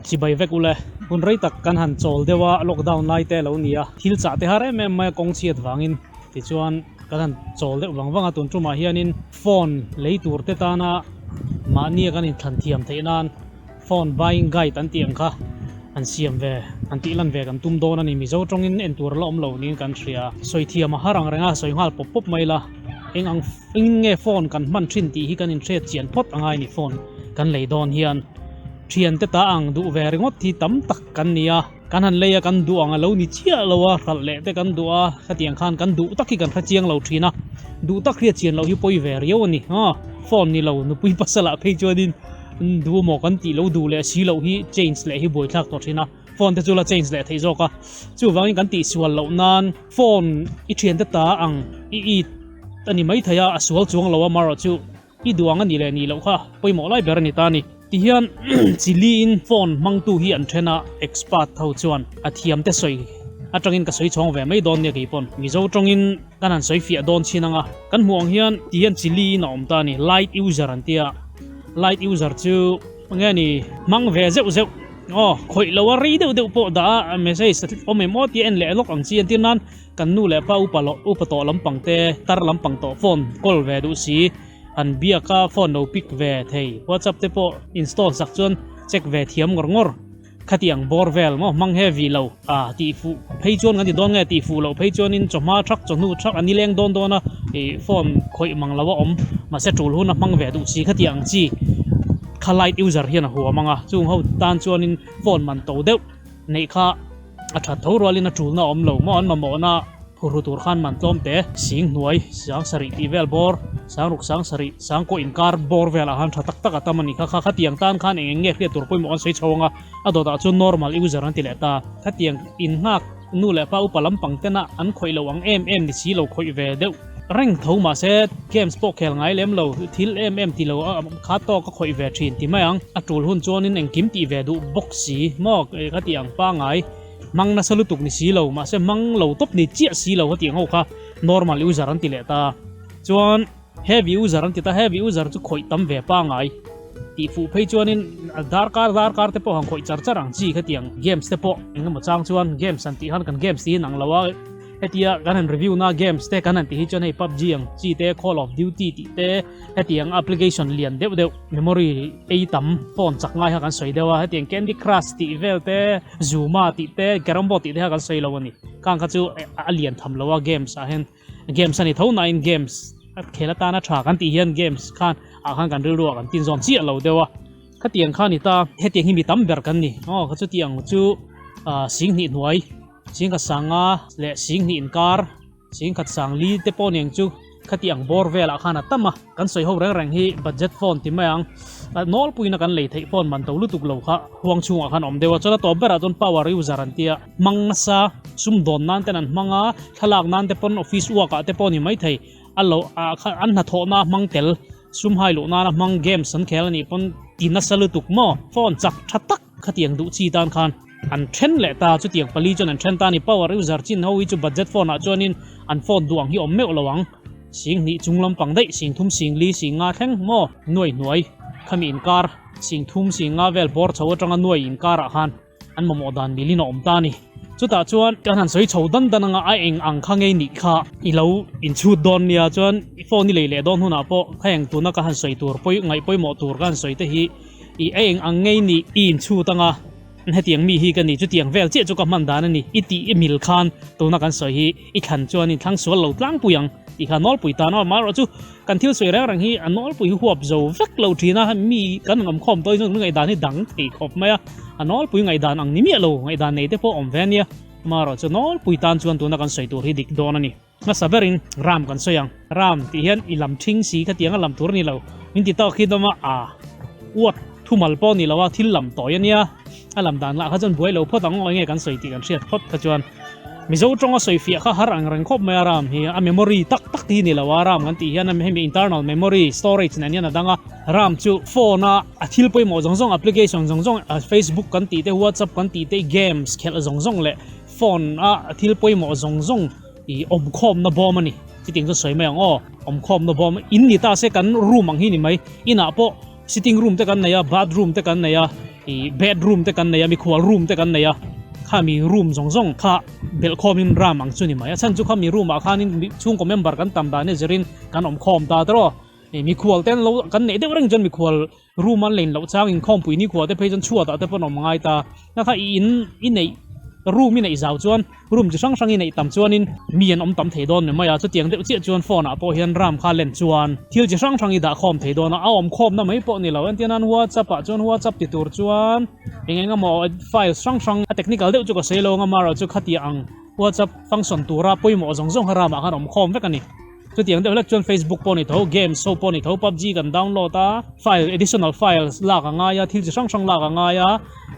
Chibai vek ule. Hun rei tak kan han chawl deuh a, lockdown lai te a lo ni a, thil chah te har em em mai a kawng chhiat vangin tichuan kan han chawl deuh vang vang a, tun tumah hianin phone lei tur te tana mahnia kan inthlan thiam theih nan phone buying guide an tih ang kha an siam ve, an tih lan ve kan tum dawn a ni. Mizo tawngin en tur a la awm lo niin kan hria. Sawi thiam a har ang reng a, sawi nghal pawp pawp mai la. Eng ang eng nge phone kan hman thin tih hi kan inhriat chian phawt a ngai ni phone kan lei dawn hian. Thiante ta ang duh ve ringawt hi tam tak kan ni a, kan han lei a kan duh ang a lo ni chiah lo a, hralh leh te kan duh a, khatiang khan kan duh tak hi kan hre chiang lo thin a, duh tak hriat chian loh hi pawi ve riau a ni. Aw phone ni lo nupui pasalah phei chuanin duh maw kan tih lo duh leh si loh hi change leh hi buaithlak tawh thin a, phone te chu la change leh theih zawk a, chuvangin kan tihsual loh nan phone i thiante ta ang i it a ni maithei a, a sual chuang lo a marawh chu. I duh ang a nih leh nih loh kha pawimawh lai ber a ni ta a ni. Tihian Chile-in phone hmangtu hi an then a, expert ho chuan a thiamte sawi atangin ka sawi chhawng ve mai dawn nia kei pawn. Mizo tawngin kan han sawi fiah dawn chin ang a, kan hmuh ang hian tihian Chile-in a awm ta a ni. Light user an tia, light user chu nge ni hmang ve zeuh zeuh aw khawih lo a rei deuh deuh pawh dah a message awm em aw tia en leh lawk ang chi entir nan Kan nu leh pa upa loh upa tawh lampang te tar lampang tawh phone call ve duh si an biak a phone lo pick ve thei whatsapp te pawh install sak chuan check ve thiam ngawr ngawr khatiang bawr vel maw hmang heavy lo a tih fuh phei chuan kan ti dawn nge tih fuh loh phei chuanin chawhma thak chawhnu thak a nileng dawn dawn a ih phone khawih mang lo a awm mahse tul hun a hmang ve duh si khatiang ang chi kha light user hian a huam ang a chung ho tan chuanin phone man to deuh neih kha. A that tho rualin a tulna a awm lo maw an mamawhna phurhu tur khan man tlawm te sing hnuai sang sarih tih vel bawr sang ruk sang sarih sang kaw inkar bawr velah khan tha tak tak a tam a ni kha kha khatiang tan khan eng eng nge hriat tur pawimawh an sawi chho ang a a dawtah chuan normal user an ti leh ta khatiang in nghak nu leh pa upa lampang tena an khawih lo ang em em ni si lo khawih ve deuh reng tho mahse games pawh khel ngai lem lo thil em em ti lo a kha tawk a khawih ve thin ti mai ang a tul hun chuanin engkim tih ve duh bawk si maw ka tih ang pangai hmang nasa lutuk ni si lo mahse hmang lo tawp ni chiah si lo ka tih ang ho kha normal user an ti leh ta chuan heavy user an ti ta heavy user chu khawih tam ve pangai tih fuh phei chuanin darkar darkar te pawh han khawih char char ang chi kha tiang games te pawh engemaw chang chuan games an tih khan kan games tih hi an ang lo a. Hetia kan han review na games te kan han tih hi chuan hei PUBG ang chi te Call of Duty tih te hetiang application lian deuh deuh memory ei tam phone chak ngai kha kan sawi deuh a hetiang Candy Crush tih vel te Zuma tih te Carrom board tih te kha kan sawi lo a ni khang kha chu a lian tham lo a games ah hian games a ni tho nain games a khel atana tha kan tih hian games khan ah khan kan rilru ah kan tin zawn chiah lo deuh a khatiang kha a ni ta hetiang hi mi tam ber kan ni aw kha chutiang chu ah singhnih hnuai. Singkhat sanga leh singhnih inkar, singkhat sang li te pawh niang chu khati ang bawr velah khan a tam a, kan sawi ho reng reng hi budget phone ti mai ang, nawlpuina kan lei theih phone man to lutuk lo kha huang chhungah khan a awm deuh a, chuan a tawp berah chuan power user an tia hmang nasa sumdawn nan ten an hmang a, thlalak nan te pawn office work ah te pawh ni maithei a lo ah kha an hnathawhna a hmang tel sum hai luh nana hmang games an khel a nih pawn ti nasa lutuk maw phone chak tha tak khatiang duh chi tan khan. An then leh ta, chutiang pali chuan an then ta a ni. Power user chin ho hi chu budget phone ah chuanin an phone duh ang hi awm meuh lo ang. Sing hnih chung lampang daih, sing thum sing li sing nga thleng maw nuai hnuai khami inkar sing thum sing nga vel bawr chho atanga nuai inkar ah khan an mamawh dan milin a awm ta a ni. Chutah chuan kan han sawi chho dan dan anga a eng ang kha ngei nih kha i lo inchhut dawn nia chuan i phone i lei leh dawn hunah pawh kha eng tuna ka han sawi tur pawi ngaih pawimawh tur ka han sawi te hi i a eng ang ngei nih i inchhut anga Hetiang mi hi ka ni, chutiang vel chiah chu ka hman dan a ni. I tih i mil khan tuna kan sawi hi i thlan chuan in thlang sual lo tlangpui ang tih kha nawlpui tan a, amaherawh chu kan thil sawi reng reng hi a nawlpui hi huap zo vek lo thin a, mi kan rawn awmkhawm tawh hi chuan kan ngaihdan hi dang thei khawp mai a, a nawlpui ngaihdan ang ni miah lo, ngaihdan nei te pawh awm ve a nia, amaherawh chu nawlpui tan chuan tuna kan sawi tur hi dik dawn a ni. Hmasa berin ram kan sawi ang. Ram tih hian i lam ṭhing si khatiang a lam tur a ni lo. Min ti tawk hi dawm a, aa uat thumal pawh a ni lo a, thil lam tawi a nia. A lam dan lah kha chuan buai lo phawt ang aw enge kan sawi tih kan hriat phawt kha chuan Mizo tawnga sawi fiah kha har ang reng khawp mai a ram hi. A memory tak tak hi ni lo a, ram kan tih hian hemi internal memory storage nen hian a dang a. Ram chu phone a a thil pawimawh zawng zawng application zawng zawng Facebook kan tih te WhatsApp kan tih te games khelh zawng zawng leh phone a thil pawimawh zawng zawng I awmkhawmna bawm a ni. Chutiang chu sawi mai ang aw. Awmkhawmna bawm in ni ta se kan room ang hi ni mai. Inah pawh sitting room te kan nei a, bathroom te kan nei a. Ih bedroom te kan nei a, mikhual room te kan nei a, khami room zawng zawng kha belh khawmin ram ang chu ni mai. A chhan chu khami room ah khanin chhungkaw member kan tam dan hi zirin kan awm khawm ta tawh. Ih mikhual te an lo kan neih deuh reng chuan mikhual room an lein loh chang inkhawmpui nikhua te phei chuan chhuat ah te pawh an awm ngai ta. Kha kha i in i neih room i neih zau chuan room chi hrang hrang i neih tam chuanin mi an awm tam thei dawn mai mai a, chutiang deuh chiah chuan phone ah pawh hian ram kha len chuan thil chi hrang hrang i dah khawm thei dawn a, a awm khawmna mai pawh ni lo. Entir nan WhatsApp ah chuan WhatsApp ti tur chuan eng eng emaw files hrang hrang a technical deuh chu ka sawi lo ang a, amaherawhchu chu khatiang ang WhatsApp function tura pawimawh zawng zawng kha ram ah khan awm khawm vek a ni. Chutiang deuh hlek chuan Facebook pawh a ni tho, games ho pawh a ni tho, PUBG kan download a, file additional files lak a ngai a, thil chi hrang hrang lak a ngai a,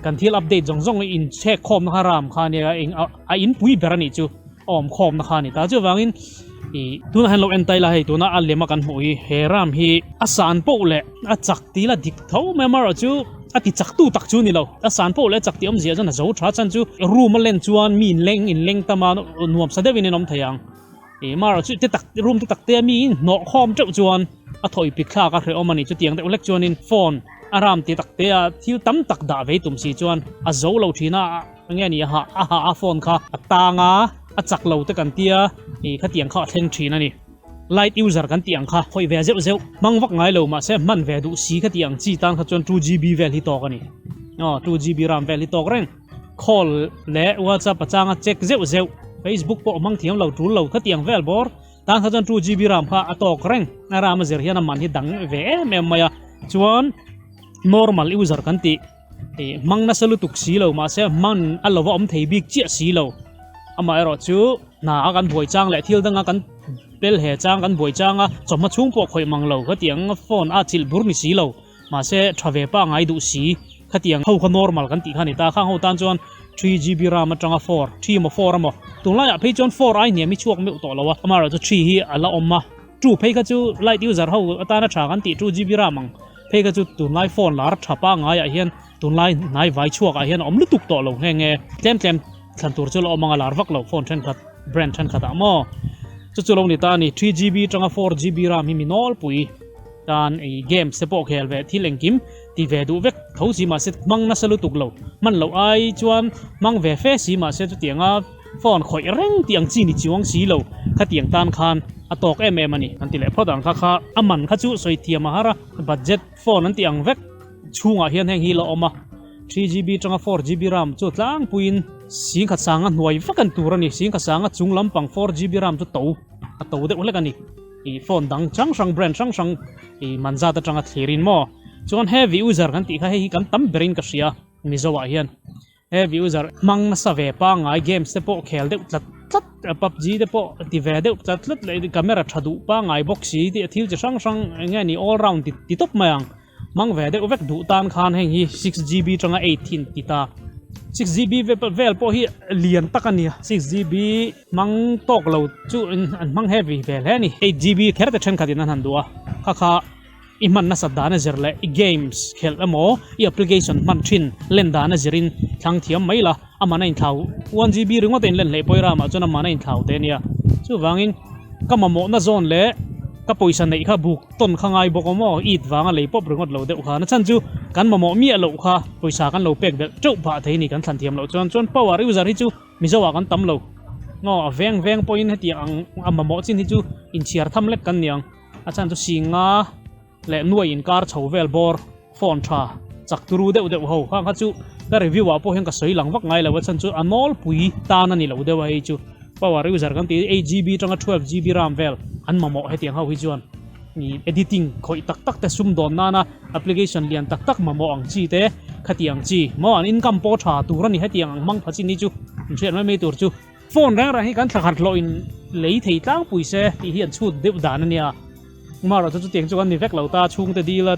kan thil update zawng zawng in chhek khawmna kha ram kha ania eng a inpui ber a nih chu a awm khawmna kha a ni ta. Chuvangin ih tunah hian lo en ta ila hei tuna a lema kan hmuh hi he ram hi a san poh leh a chak tih ila dik tho mai a, amaherawhchu a ti chak tu tak chu a ni lo. A san poh leh a chak tih awmzia chuan a zo tha chan chu room a len chuan mi inleng inleng tam a nuamsa deuhin an awm thei ang. Ih mar chu te tak room te tak te mi in hnawh khawm teuh chuan a thawi pik thlak a hrehawm a ni chutiang deuh hlek chuanin phone a ram ti tak te a thil tam tak dah vei tum si chuan a zo lo thin a enge ni a hah a hah a phone kha a tang a a chak lo te kan tia ih khatiang kha a thleng thin a ni light user kan tih ang kha khawih ve zeuh zeuh hmang vak ngai lo mahse hman ve duh si khati ang chi tan kha chuan 2GB vel hi tawk a ni aw 2GB ram vel hi tawk reng. Call leh WhatsApp a changa check zeuh zeuh, Facebook pawh hmang thiam lo tul lo khatiang vel bawr tan kha chuan 2GB ram kha a tawk reng. A ram a zir hian a man hi dang ve em em mai a, chuan normal user kan tih ih hmang nasa lutuk si lo mahse hman a lova awm thei bik chiah si lo. Amaherawh chu hna a kan buai chang leh thil danga kan pel he chang kan buai changa chawhma chhung pawh khawih mang lo khatiang phone a chilh bur ni si lo. Mahse, tha ve pa ngai duh si. Khatiang ho kha normal kan tih kha a ni ta. Khang ho tan chuan 3GB ram atanga 4, 3 emaw 4 emaw. Tunlaiah phei chuan 4 ai hniam hi chhuak meuh tawh lo a. Amaherawh chu 3 hi a la awm a. 2 phei kha chu light user ho atana tha kan tih 2GB ram ang phei kha chu tunlai phone lar tha pa ngaiah hian tunlai hnai vai chhuakah hian a awm lutuk tawh lo nghe nghe. Tlem tlem thlan tur chu la awm ang a lar vak lo phone thenkhat brand thenkhatah maw. Chu chu lo ni ta a ni. 3GB atanga 4GB ram hi mi nawlpui. Tan ei games te pawh khel ve thil engkim ti ve duh vek tho si mahse hmang nasa lutuk lo. Hman loh ai chuan hmang ve fe si mahse chutianga phone khawih reng tih ang chi ni chuang si lo khatiang tan khan a tawk em em a ni. An ti leh phawt ang kha kha a man kha chu sawi thiam a har a, budget phone an tih ang vek chhungah hian heng hi la awm a, 3GB atanga 4GB ram chu tlangpuiin singkhat sanga hnuai vek an tur a ni, singkhat sanga chung lampang 4GB ram chu to a to deuh hlek a ni. Ih phone dang hrang hrang brand hrang hrang ih man zat atanga thlir in maw chuan heavy user kan tih kha hei hi kan tam ber in ka hria Mizo ah hian heavy user hmang nasa ve pangngai games te pawh khel deuh tlat tlat PUBG te pawh ti ve deuh tlat tlat leh camera tha duh pangngai bawk si tih thil chi hrang hrang eng nge ni all round ti ti tawp mai ang. Hmang ve deuh vek duh tan khan heng hi 6GB atanga 8 hi an ti ta. 6GB vel pawh hi lian tak a ni a, 6GB hmang tawk lo chu an hmang heavy ve hle a ni. 8GB kher te thenkhatin an han duh a, kha kha i hman nasat dan a zir leh i games khelh emaw i application hman thin len dan a zirin thlang thiam mai la, a man a inthlau 1GB ringawt a inlen hleih pawh i ramah chuan a man a inthlau teh a nia. Chuvangin ka mamawhna zawn leh ka pawisa neih kha buk tawn kha ngai bawk awm aw, it vanga lei pawp ringawt lo deuh kha. Na chhan chu kan mamawh miah loh kha pawisa kan lo pek belh teuh phah thei ni kan thlan thiam loh chuan. Chuan power user hi chu Mizo ah kan tam lo. Aw a veng veng pawhin hetiang ang a mamawh chin hi chu inchhiar tham lek kan ni ang. A chhan chu singa leh nuai inkar chho vel bawr phone tha chak turu deuh deuh ho khang kha chu ka review ah pawh hian ka sawi lang vak ngai lo a chhan chu a nawlpui tan a ni lo deuh a hei chu power user kan tih 8GB atanga 12GB ram vel an mamawh hetiang ho hi chuan ih editing khawih tak tak te sum dawn nana application lian tak tak mamawh ang chi te khatiang chi maw an income pawh tha tur a ni hetiang ang hmang pha chin hi chu inhriat mai mai tur chu. Phone reng reng hi kan thlakhat hlawh in lei thei tlangpui se tih hi an chhut deuh dan a nia. Marawh chu chutiang chu kan ni vek lo ta, chhungte dil a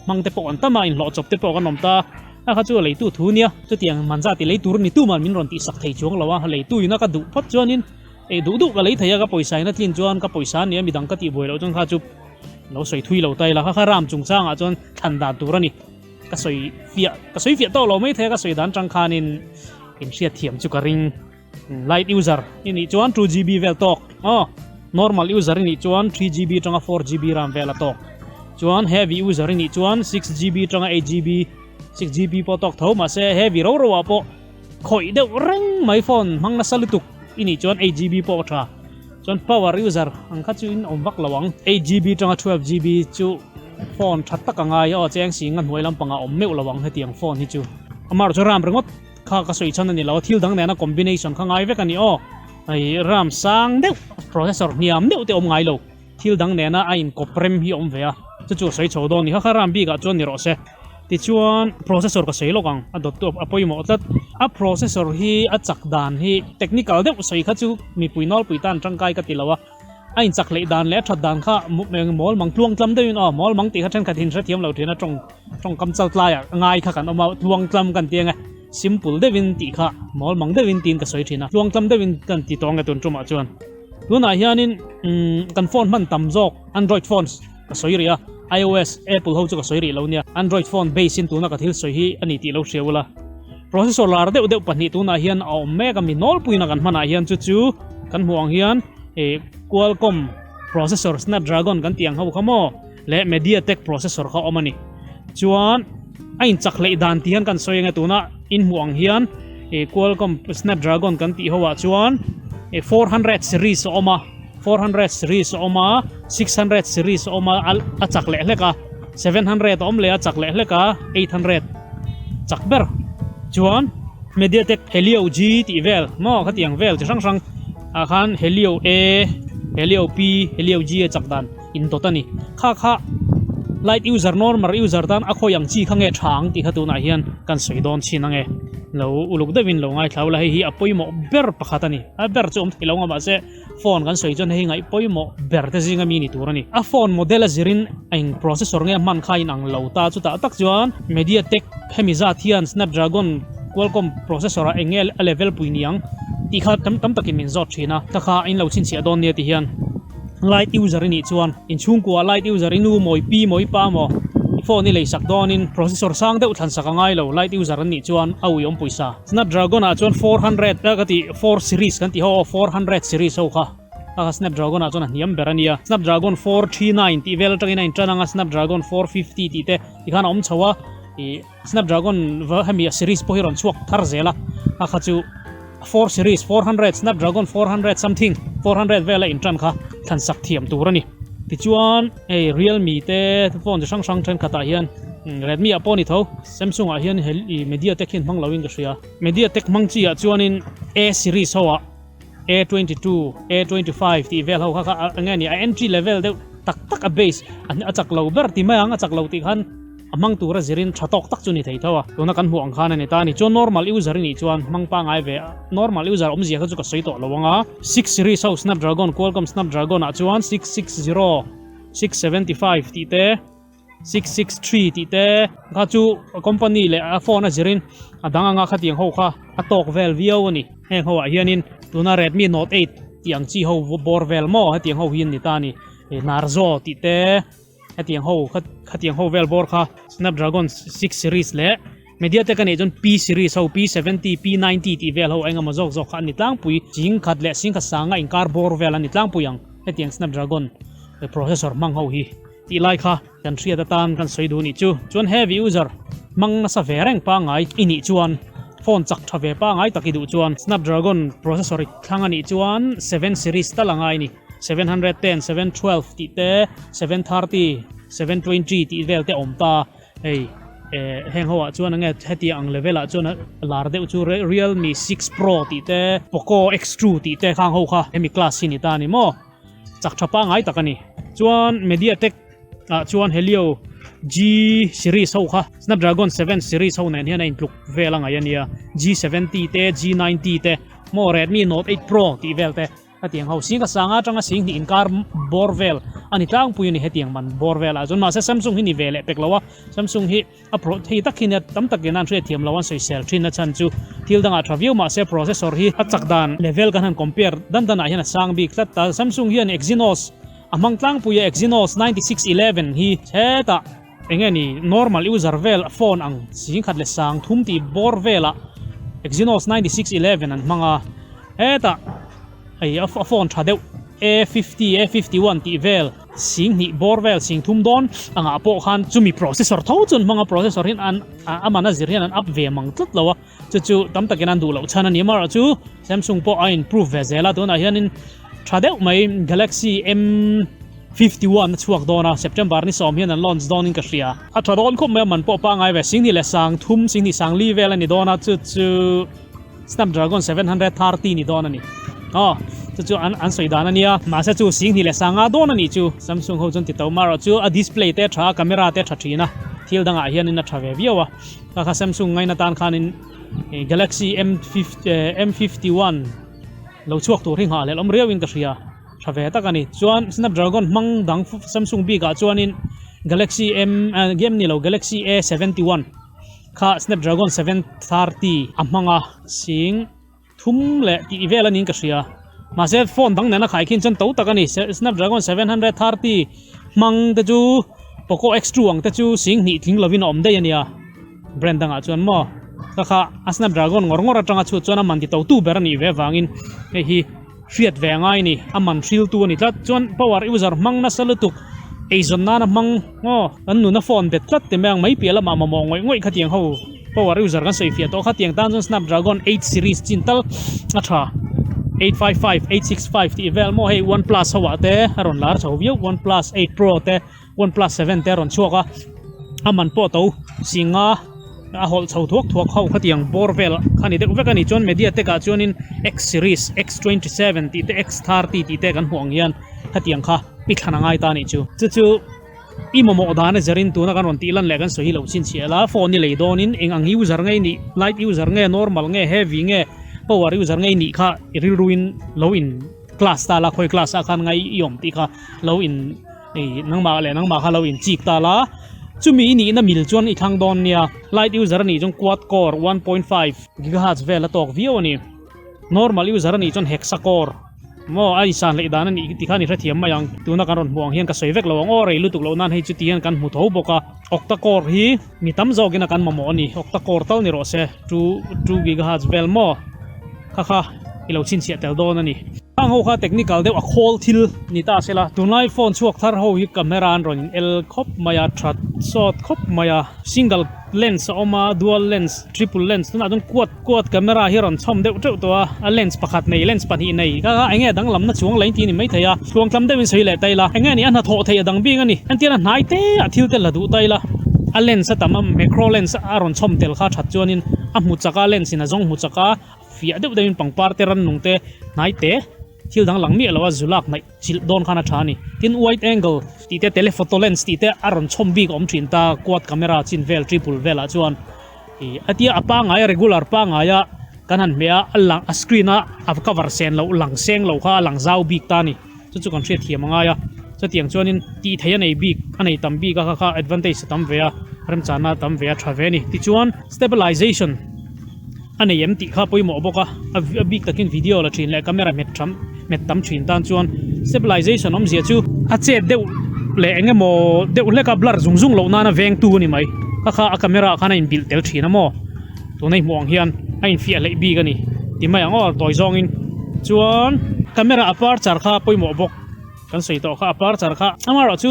hmang te pawh an tam a, inhlawh chawp te pawh kan awm ta. A kha chu a leitu thu nia, chutiang hmanzah ti lei tur ni tuman min rawn tihsak thei chuang lo a, leitu ina ka duh phawt chuanin ei duh duh ka lei thei a, ka pawisa ina tlin chuan ka pawisa a nia midang ka tihbuai loh chuan kha chu lo sawi thui lo ta ila, kha kha ram chungchangah chuan thlan dan tur a ni. Ka sawi fiah, ka sawi fiah tawh lo mai thei a, ka sawi dan tang khanin inhriat thiam chu ka ring. Light user i nih chuan 2GB vel tawk aw, normal user i nih chuan 3GB atanga 4GB ram vel a tawk. Chuan heavy user i nih chuan 6GB atanga 8GB, 6 GB pawh tawk tho mahse heavy ro ro ah pawh khawih deuh reng mai phone hmang nasa lutuk i nih chuan 8 GB pawh a tha. Chuan power user ang kha chu in awm vak lo ang. 8 GB tanga 12 GB chu phone tha tak a ngai aw cheng sing a hnuai lampangah awm meuh lo ang hetiang phone hi chu. Amaherawhchu ram ringawt kha ka sawi chhan a ni lo a, thil dang nena combination kha ngai vek a ni aw. Hei ram sang deuh processor hniam deuh te awm ngai lo. Thil dang nena a inkawp rem hi a awm ve a, chu chu a sawi chho dawn ni. Kha kha ram bikah chuan ni rawh se. Tichuan processor ka sawi lawk ang, a dawttu a pawimawh tlat. A processor hi a chak dan hi technical deuh sawi kha chu mipui nawlpui tan tangkai ka ti lo a. A inchak hleih dan leh a that dan kha mawl mang tluang tlam deuhin aw mawl mang tih kha thenkhat in hrethiam lo thin a tawng tawngkam chal tlaiah ngai kha kan awm a tluang tlam kan ti ang e. Simple deuhin tih kha mawl mang deuhin tiin ka sawi thin a, tluang tlam deuhin kan ti tawng e tun tumah chuan. Tunah hianin kan phone hman tam zawk Android phones ka sawi rih a, iOS, Apple ho chu ka sawi rih lo nia. Android phone base in tuna ka thil sawi hi a ni tih lo hria ula. Processor lar deuh deuh pahnih tunah hian a awm mek a, mi nawlpuiin a kan hmanah hian chu chu kan hmuh ang hian Qualcomm processor Snapdragon kan tih ang ho kha maw leh MediaTek processor kha awm a ni. Chuan a inchak hleih dan tih hian kan sawi ang e tuna in hmuh ang hian Qualcomm Snapdragon kan tih ho ah chuan 400 series a awm a, 400 series a awm a, 600 series a awm a, a chak leh hlek a, 700 a awm leh a chak leh hlek a, 800 chak ber chuan MediaTek Helio G tih vel maw khatiang vel chi hrang hrang ah khan Helio A, Helio P, Helio G a chak dan indawt a ni. Kha kha light user normal user tan a khawi ang chi kha nge tha ang tih kha tunah hian kan sawi dawn chin ange. Lo uluk deuhin lo ngaithla ula hei hi a pawimawh ber pakhat a ni. A ber chu awm thei lo nga mahse phone kan sawi chuan hei hi ngaih pawimawh ber te zinga mi ni tur a ni. A phone model a zirin eng processor nge a hman kha in ang lo ta chutah tak chuan MediaTek hemi zat hian Snapdragon Qualcomm processor ah eng nge a level pui ni ang tih kha tam tam takin min zawt thin a. Kha kha in lo chhinchhiah dawn nia ti hian. Light user i nih chuan inchhungkua light user i nu mawi pi mawi pa maw i phone i lei sak dawnin processor sang deuh thlan sak a ngai lo light user an nih chuan a ui awm pawisa. Snapdragon ah chuan 400 ka tih 4 series kan tih ho aw 400 series ho kha a Snapdragon ah chuan a hniam ber a nia. Snapdragon 439 tih vel atangin a intan ang a Snapdragon 450 tih te tikhan a awm chho a ih Snapdragon hemi a series pawh hi rawn chhuak thar zel a, a kha chu 4 series 400 Snapdragon 400 something 400 vela intan kha thlan sak thiam tur a ni. Tichuan hei Realme te phone chi hrang hrang thenkhatah hian Redmi ah pawh a ni tho, Samsung ah hian hei MediaTek hian hmang loin ka hria. MediaTek hmang chi ah chuanin A series ho ah A22, A25 tih vel ho kha kha eng nge ni a entry level deuh tak tak a base a chak lo ber ti mai ang a chak lo tih khan a hmang tura zirin tha tawk tak chu ni thei tho a tuna kan hmuh ang khan a ni ta a ni chuan normal user i nih chuan hmang pangai ve a normal user awmzia kha chu ka sawi tawh lo ang a 6 series ho Snapdragon Qualcomm Snapdragon ah chuan 660 675 tih te 663 tih te kha chu company leh a phone a zirin a dang anga khatiang ho kha a tawk vel viau a ni heng ho ah hianin tuna Redmi Note 8 tih ang chi ho bawr vel maw hetiang ho hi an ni ta a ni Narzo tih te hetiang ho khatiang ho vel bawr kha Snapdragon 6 series leh MediaTek a nih chuan P series ho P70 P90 tih vel ho engemaw zawk zawk kha an ni tlangpui singkhat leh singkhat sanga inkar bawr vel an ni tlangpui ang hetiang Snapdragon processor hmang ho hi. Tih lai kha kan hriat atan kan sawi duh nih chu. Chuan heavy user hmang nasa ve reng pangngai i nih chuan phone chak tha ve pangngai tak i duh chuan Snapdragon processor i thlang a nih chuan 7 series tal a ngai a ni. 710, 712 tih te, 730, 720 tih vel te a awm ta. Hei eh heng ho ah chuan enge heti ang level ah chuan lar deuh chu Realme 6 Pro tih te, Poco X2 tih te khang ho kha hemi class hi ni ta a ni maw. Chak tha pangngai tak a ni. Chuan MediaTek ah chuan Helio G series ho kha Snapdragon 7 series ho nen hian a intluk vel a ngaih a nia. G70 te, G90 te, maw Redmi Note 8 Pro tih vel te hetiang ho. Sing ka sanga atanga sing hnih inkar bawr vel a ni tlangpui a ni hetiang man bawr velah chuan. Mahse Samsung hi ni ve leh pek lo a, Samsung hi A pro thei tak hi nia tam takin an hriatthiam lo an sawisel thin a chhan chu thil dangah tha viau mahse processor hi a chak dan level kan han compare dan danah hian a sang bik tlat ta. Samsung hian Exynos a hmang tlangpui a Exynos 9611 hi hetah eng nge ni normal user vel phone ang singkhat leh sang thum tih bawr velah Exynos 9611 an hmang a hetah hei a phone tha deuh A50 A51 tih vel. Singhnih bawr vel sing thum dawn angah pawh khan chumi processor tho chu an hmang a, processor hian an a man a zir hian an up ve mang tlat lo a, chu chu tam takin an duh loh chhan a ni. Amaherawhchu Samsung pawh a improve ve zel a, tunah hianin tha deuh mai Galaxy M 51 a chhuak dawn a, September ni sawm hian an launch dawnin ka hria. A tha dawn khawp mai a, man pawh pangngai ve, singhnih leh sang thum, singhnih sang li vel a ni dawn a, chu chu. Snapdragon 730 ni dawn a ni. Aw, chu chu an an sawi dan a nia. Mahse chu Singhnih leh Sanga dawn a nih chu. Samsung ho chuan ti to marawh chu a display te a tha a, camera te a tha thin a. Thil dangah hianin a tha ve viau a. Kha kha Samsung ngaina tan khanin Galaxy M M51 lo chhuak tur hi nghah leh awm riauin ka hria. Tha ve tak a ni. Chuan Snapdragon hmang dang Samsung bikah chuanin Galaxy M M ni lo Galaxy A71. Kha Snapdragon 730 a hmang a, sing thum leh tih vel a niin ka hria. Mahse phone dang nena khai khin chuan to tak a ni. Snapdragon 730 hmang te chu Poco X2 ang te chu sing hnih tling lovin a awm daih a nia. Brand dangah chuan maw ka kha a Snapdragon ngawr ngawr atanga chhut chuan a man ti to tu ber a nih ve avangin hei hi hriat ve a ngai a ni. A man hriltu a ni tlat. Chuan power user hmang nasa lutuk eizawn nana hmang aw kan nuna phone bet tlat ti mai ang mai piah lamah mamawh ngawih ngawih khatiang ho power user kan sawi fiah tawh khatiang tan chuan Snapdragon 8 series chin tal a tha 855 865 tih vel maw hei one plus ho ah te a rawn lar chho viau one plus 8 pro te one plus 7 te a rawn chhuak a a man pawh to singa a hawlh chho thuak thuak ho khatiang bawr vel kha ni deuh vek a ni chuan MediaTek ah chuanin X series X27 tih te X30 tih te kan hmuh ang hian khatiang kha i thlan a ngai ta a nih chu. Chu chu i mamawh dan a zerin tuna kan rawn tih lan leh kan sawi hi lo chhinchhiah la, phone i lei dawnin eng ang user nge i nih, light user nge, normal nge, heavy nge, power user nge i nih kha i rilruin lo in class ta la, khawi class ah khan ngai i awm tih kha lo in Hei nangmah leh nangmah kha lo inchik ta la, chumi i nihna mil chuan i thlang dawn nia, light user a nih chuan quad core 1.5 gigahertz vel a tawk viau a ni, normal user a nih chuan hexa core maw a insan hleih dan a nih tikhan i hrethiam mai ang, tuna kan rawn hmuh ang hian ka sawi vek lo ang aw rei lutuk loh nan hei chuti hian kan hmu tho bawk a, octa core hi mi tam zawkin a kan mamawh a ni, octa core tal ni rawh se 2 gigahertz vel maw kha kha i lo chhinchhiah tel dawn a ni. Hang ho kha technical deuh a khawl thil ni ta se la, tunlai phone chhuak thar ho hi camera an rawn in el khawp mai a, that sawt khawp mai a, single lens a awm a, dual lens, triple lens tunah chuan quad quad camera hi a rawn chhawm deuh teuh tawh a, a lens pakhat nei lens pahnih nei kha kha eng nge danglamna chuang leh tih a ni maithei a, tluangtlam deuhin sawi leh ta ila, eng nge ni a hnathawh theih a dang bik a ni, entir a hnai te ah thil te la duh ta ila, a lens a tam a macro lens a rawn chhawm tel kha that chuanin a hmu chak a lens in a zawng hmu chak a. Fiah deuh deuhin pangpar te rannung te hnai te thil dang lang miah lo a zu lak hnaih chilh dawn khan a tha a ni. Tin wide angle tih te telephoto lens tih te a rawn chhawm bik a awm thin ta quad camera chin vel triple velah chuan ih a tia a pangngai a regular pangngai a kan han hmeh a a lang a screen a a cover sen loh lang seng lo kha a lang zau bik ta a ni chu chu kan hriat thiam a ngai a chutiang chuanin tih theih a nei bik a nei tam bik a kha kha advantage a tam ve a remchana a tam ve a tha ve a ni tichuan stabilization. A nei em tih kha pawimawh bawk a, a bik takin video la thin leh camera hmet tham hmet tam thin tan chuan stabilization awmzia chu a chet deuh leh eng emaw deuh hlek a blur zung zung loh nana vengtu a ni mai kha kha a camera ah khan a inbilh tel thin a maw tuna i hmuh ang hian a infiah hleih bik a ni ti mai ang aw tawi zawngin chuan camera aperture kha pawimawh bawk kan sawi tawh kha aperture kha amaherawhchu.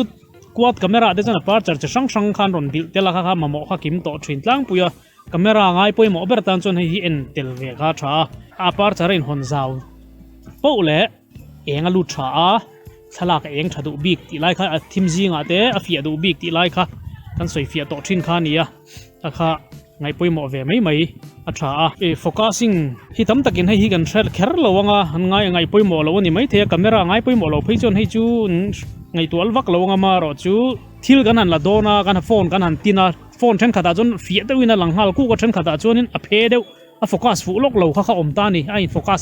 Quad camera te chuan aperture chi hrang hrang khan rawn bilh tel a kha kha mamawh kha kim tawh thin tlangpui a. Camera ngai pawimawh ber tan chuan hei hi en tel ve kha a tha a, a aperture a inhawn zau poh leh eng a lut tha a, thlalak a eng tha duh bik tih lai kha a thim zingah te a fiah duh bik tih lai kha kan sawi fiah tawh thin kha a ni a, a kha ngaih pawimawh ve mai mai a tha a. Ih focusing hi tam takin hei hi kan hre kher lo ang a, an ngai ngaih pawimawh lo a ni maithei a, camera ngai pawimawh lo phei chuan hei chu ngaihtuah vak lo ang a amaherawhchu thil kan han la dawn a, kan phone kan han tin a. Phone thenkhatah chuan fiah deuhin a lang nghal kuk a, thenkhatah chuanin a phe deuh, a focus fuh lawk lo kha kha awm ta a ni, a in focus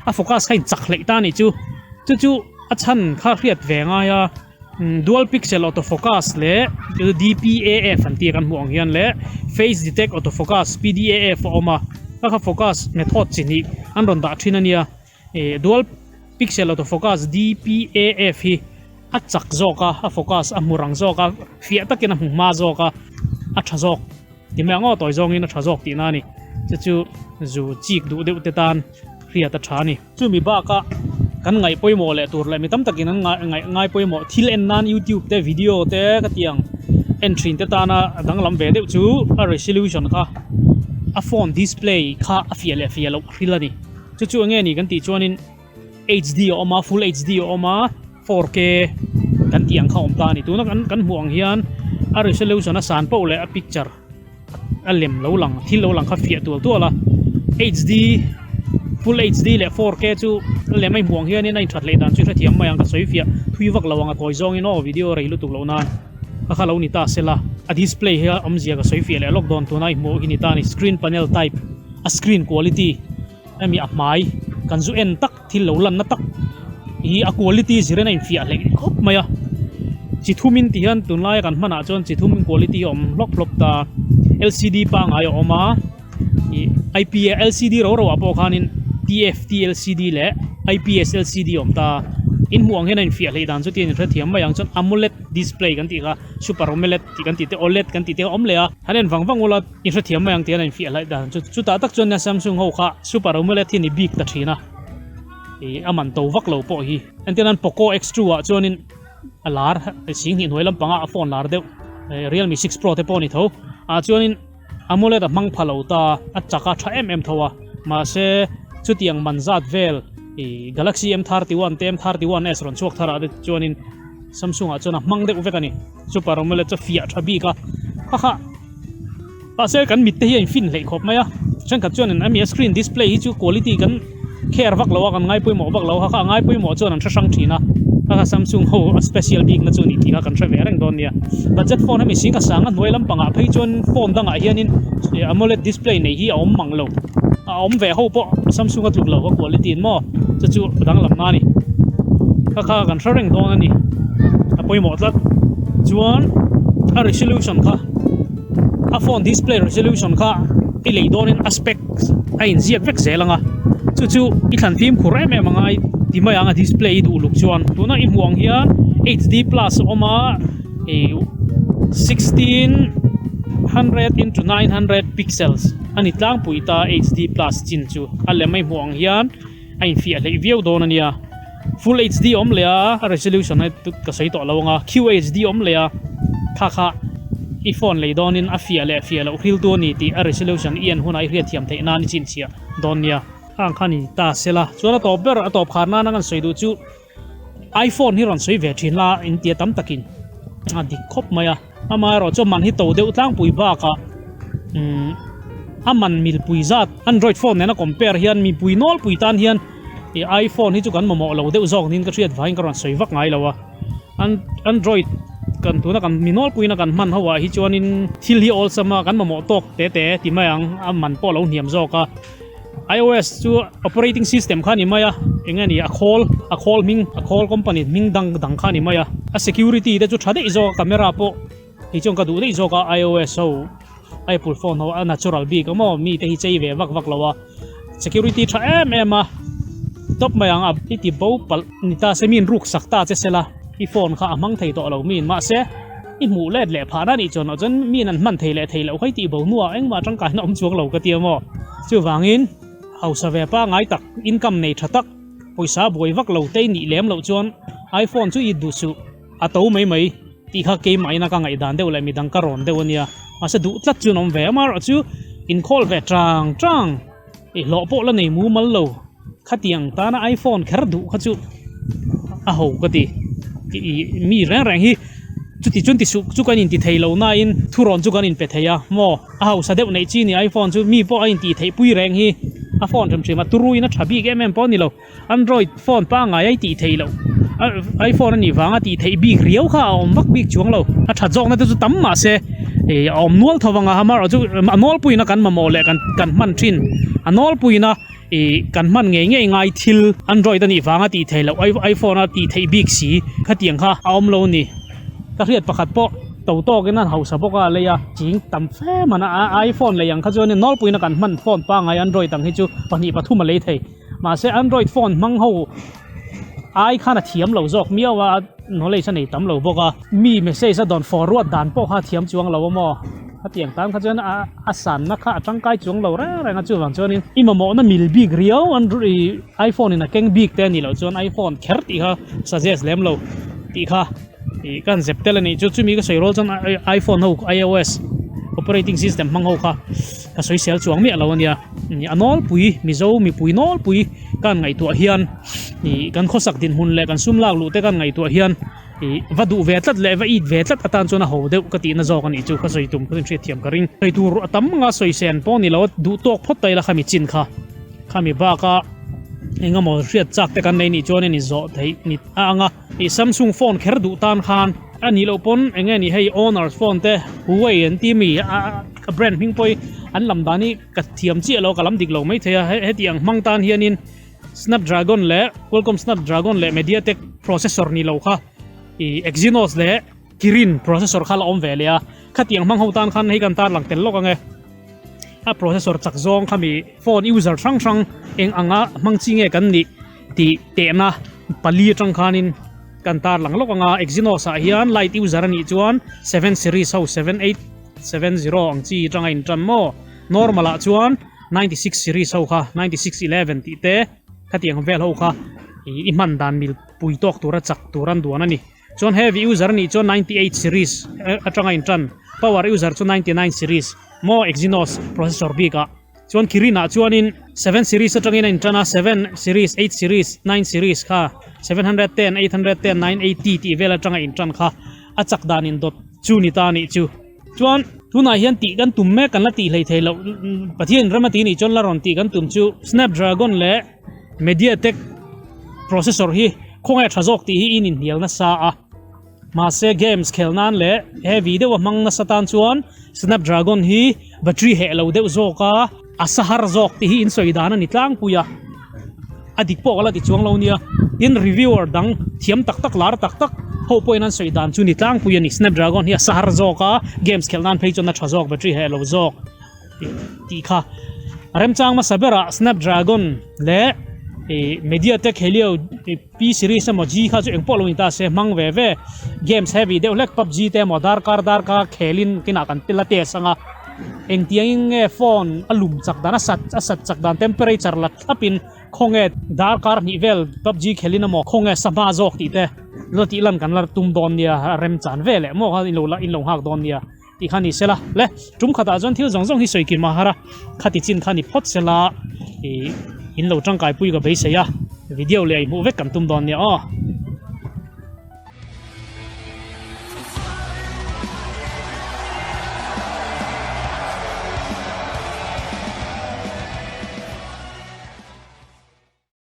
a focus kha in chak hleih ta a nih chu. Chu chu a chhan kha hriat ve ngai a, dual pixel auto focus leh chu DPAF an tih a kan hmuh ang hian leh face detect auto focus PDAF a awm a, kha kha focus method chi hnih an rawn dah thin a nia. Ih dual pixel auto focus DPAF hi a chak zawk a, a focus a hmu rang zawk a, fiah takin a hmu hma zawk a, a tha zawk ti mai ang aw tawi zawngin a tha zawk tihna a ni. Chu chu zu chik duh deuh te tan hriat a tha a ni. Chumi bakah. Kan ngaih pawimawh leh tur leh mi tam takin an ngaih ngai pawimawh thil en nan youtube te video te ka ti ang en thin te tana a danglam ve deuh chu a resolution kha a phone display kha a fiah leh fiah loh a hril a ni. Chu chu enge ni kan tih chuanin HD a awm a full HD a awm a 4K kan tih ang kha a awm ta a ni. Tuna kan kan hmuh ang hian a resolution a san poh leh a picture a lem lo lang thil lo lang kha fiah tual tual a HD full HD leh 4K chu a lem a inhmuh ang hianin a inthat leh dan chu hrethiam mai ang ka sawi fiah thui vak lo ang a tawi zawngin aw video rei lutuk loh nan kha kha lo ni ta sela a display hi a awmzia ka sawi fiah leh lawk dawn tuna i hmuh hi ni ta a ni screen panel type a screen quality hemi a hmai kan zu en tak thil lo lanna tak hi a quality zirin a infiah hleih khawp mai a chi thumin ti hian tunlaia kan hmanah chuan chi thum quality a awm hlawp hlawp ta lcd pangngai a awm a ih ip lcd ro ro ah pawh khanin tft lcd leh ips lcd a awm ta in hmuh ang hian a infiah hleih dan chu tiin hrethiam mai ang chuan amoled display kan tih kha super amoled tih kan tih te oled kan tih te a awm leh a han en vang vang ula. I hrethiam mai ang tih an infiah hlaih dan chu chutah tak chuan nia Samsung ho kha Super AMOLED hi ni bik ta thin a ih a man to vak lo pawh hi entir nan Poco X2 ah chuanin a lar sing hnih hnuai lampanga a phone lar deuh Realme 6 Pro te pawh a ni tho ah chuanin AMOLED a hmang pha lo ta a chak a tha em em tho a mahse chutiang man zat vel ih Galaxy M31 te M31s rawn chhuak thar ah te chuanin Samsung ah chuan a hmang deuh vek a ni Super AMOLED chu a fiah tha bik a kha kha. Mahse kan mit te hi a in fin hleih khawp mai a, thenkhat chuan in ami a screen display hi chu quality kan care vak lo a, kan ngai pawimawh vak lo a, kha a ngai pawimawh chuan an hre hrang thin a, kha kha Samsung ho a special bik na chu a ni tih kha kan hre ve reng dawn nia. Budget phone hemi sing a sang a hnuai lampangah phei chuan phone dangah hianin AMOLED display nei hi a awm mang lo, a awm ve ho pawh Samsung a tluk lo a quality in maw chu chu a danglam na a ni, kha kha kan hre reng dawn a ni, a pawimawh tlat chuan a resolution kha. A phone display resolution kha i lei dawnin a specs a inziak vek zel ang a, chu chu i thlan fimkhur em em angai ti mai ang a display i duh luk chuan. Tuna i hmuh ang hian HD plus a awm a ih 1600 into 900 pixels a ni tlangpui ta HD plus chin chu a lem a i hmuh ang hian a infiah hleih viau dawn a nia. Full HD awm leh a, a resolution hi ka sawi tawh lo ang a, QHD awm leh a, kha kha i phone lei dawnin a fiah leh fiah loh hril tu a ni tih a resolution i en hunah i hriatthiam theih nan i chinchhiah dawn nia. Khang kha ni ta se la, chuan a tawp ber a tawp khar nana kan sawi duh chu iPhone hi rawn sawi ve thin la intia tam takin a dik khawp mai a. Amaherawh chu man hi to deuh tlangpui bakah umm a man milpui zat android phone nena compare hian mipui nawlpui tan hian ih iphone hi chu kan mamawh lo deuh zawk niin ka hriat vangin ka rawn sawi vak ngai lo a android kan tuna kan mi nawlpuiin a kan hman ho ah hi chuanin thil hi awlsam a kan mamawh tawk te te ti mai ang a man pawh a lo hniam zawk a. iOS chu operating system kha a ni mai a, eng nge ni a khawl a khawl hming a khawl company hming dang dang kha a ni mai a, a security te chu tha daih zawk a camera pawh kei chuan ka duh daih zawk a iOS ho Apple phone ho a natural bik a maw mi te hi chei ve vak vak lo a security tha em em a tawp mai ang a i ti bo palh ni ta se mi in ruk sak ta che sela i phone kha a hmang thei tawh lo mi in mahse i hmuh let leh phah na nih chuan chuan mi in an hman thei leh thei loh kha i tih bo hnuah engmah tangkaina awm chuang lo ka ti a maw. Chuvangin hausa ve pangngai tak income nei tha tak pawisa buai vak lo te i nih lem loh chuan iPhone chu i duh suh a to mai mai tih kha keimahina ka ngaihdan deuh leh midang ka rawn deuh a nia mahse duh tlat chuan awm ve amaherawhchu inkhâwl ve chang chang i hlawh pawh la nei mumal lo. Khatiang tana iPhone kher duh kha chu a ho ka ti. Ih mi reng reng hi chuti chuan ti suh chu kan inti thei lo nain thurawn chu kan inpe thei a maw? A hausa deuh neih chi ni iPhone chu mi pawh a intih theih pui reng hi a phone hrim hrim a turuin a tha bik em em pawh a ni lo. Android phone pangngai a i tih theih loh iPhone a nih vanga tih theih bik riau kha a awm vak bik chuang lo. A that zawkna te chu tam mahse ih a awm nual tho vang a amaherawhchu a nawlpuina kan mamawh leh kan kan hman thin a nawlpuina Ih kan hman ngei ngei ngai thil android a nih vanga tih theih loh iphone a tih theih bik si khatiang kha a awm lo a ni. Ka hriat pakhat pawh to tawkin an hausa bawk a lei a ching tam fe man a iphone lei ang kha chuanin nawlpuiin a kan hman phone pangngai android ang hi chu pahnih pathum a lei thei mahse android phone hmang ho ai khan a thiam lo zawk miau a knowledge a nei tam lo bawk a mi message a dawn forward dan pawh kha a thiam chuang lo a maw. Khatiang tan kha chuan a a sanna kha a tangkai chuang lo reng reng a, chuvang chuanin i mamawhna mil bik riau an ih iPhone in a keng bik te a nih loh chuan iPhone kher tih kha suggest lem lo tih kha ih ka han zep tel a nih chu. Chumi ka sawi rual chuan iPhone ho iOS operating system hmang ho kha ka sawi sel chuang miah lo a nia. A nawlpui Mizo mipui nawlpui ka han ngaihtuah hian ih kan khawsak dinhmun leh kan sum lak luh te ka han ngaihtuah hian Ih, va duh ve tlat leh va it ve tlat atan chuan a ho deuh ka tihna zawk a nih chu ka sawi tum ka hriat thiam ka ring. Sawi tur a tam anga sawi sen pawh ni lo a, duh tawk phawt ta ila khami chin kha. Khami baka eng emaw hriat chak te kan nei nih chuan in zawh theih ni a ang a. Ih, Samsung phone kher duh tan khan a nih loh pawn eng nge ni hei Honor phone te Huawei an ti mi a a brand hming pawh hi an lam dan hi ka thiam chiah lo ka lam dik lo maithei a, heti ang hmang tan hianin Snapdragon leh Qualcomm Snapdragon leh MediaTek processor ni lo kha ih Exynos leh Kirin processor kha la awm ve leh a, khatiang hmang ho tan khan hei kan tarlang tel lawk ang e. A processor chak zawng khami phone user hrang hrang eng anga hmang chi nge kan nih tih tehna pali atang khanin kan tarlang lawk ang a, Exynos ah hian light user a nih chuan 7 series ho 7870 ang chi atanga intan maw normal ah chuan 96 series ho kha 96 11 tih te khatiang vel ho kha i hman dan mil pui tawk tura chak tur an duan a ni. Chuan heavy user anih chuan 98 series atanga intan power user chu 99 series maw Exynos processor bik ah chuan Kirin ah chuanin 7 series atangin a intan a 7 series 8 series 9 series kha 710 810 980 tih vel atanga intan kha a chak dan indawt chu ni ta anih chu. Chuan tunah hian tih kan tum mek kan la tih hlei thei loh Pathian ram a tih nih chuan la rawn tih kan tum chu Snapdragon leh MediaTek processor hi khawngaih a tha zawk tih hi in inhnial nasa a mahse games khel nan leh heavy deuh a hmang nasa tan chuan Snapdragon hi battery heh lo deuh zawk a a sa har zawk tih hi in sawi dan a ni tlangpui a a dik pawh ka la ti chuang lo nia tin reviewer dang thiam tak tak lar tak tak ho pawhin an sawi dan chu ni tlangpui a ni snapdragon hi a sa har zawk a games khelh nan phei chuan a tha zawk battery heh lo zawk tih kha remchang hmasa berah snapdragon leh ih mediatek helio p series emaw g kha chu engpawh lo ni ta se hmang ve ve games heavy deuh hlek pubg te emaw darkar darkar khelin kinah kan la test ang a engtiangin nge phone a lum chak dan a sat a sat chak dan temperature la thlapin khawnge darkar hnih vel pubg khelin emaw khawnge sangha zawk tih te la tih lan kan la tum dawn nia a remchan vel eh maw kha in lo la in lo nghak dawn nia tih kha ni sela le tum khatah chuan thil zawng zawng hi sawi kim a har a khati chin kha ni phawt sela ih in lo tangkai pui ka beisei a video leh a inhmuh vek kan tum dawn nia aw.